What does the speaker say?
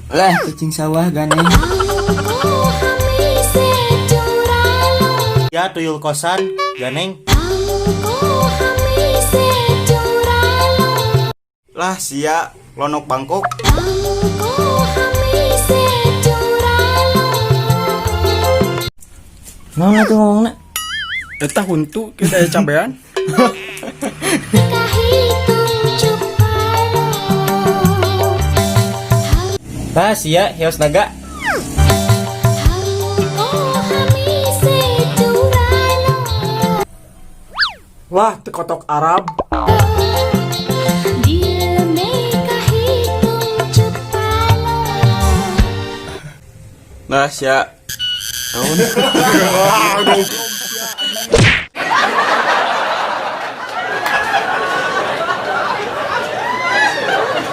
Lah, cacing sawah, ganeng. हमको हमें से चुरा लो. Ya, tuyul kosan, ganeng. हमको हमें से चुरा लो. Lah, sia lonok Bangkok. हमको हमें से चुरा लो. Naon atuh ngomongna? Eta huntu kita aya cabean. कहीं तुम छुपा लो. Lah, sia hios naga. हमको हमें से चुरा लो. Lah, teu kotok Arab. दिल में कहीं तुम छुपा लो. Lah, sia. Naon?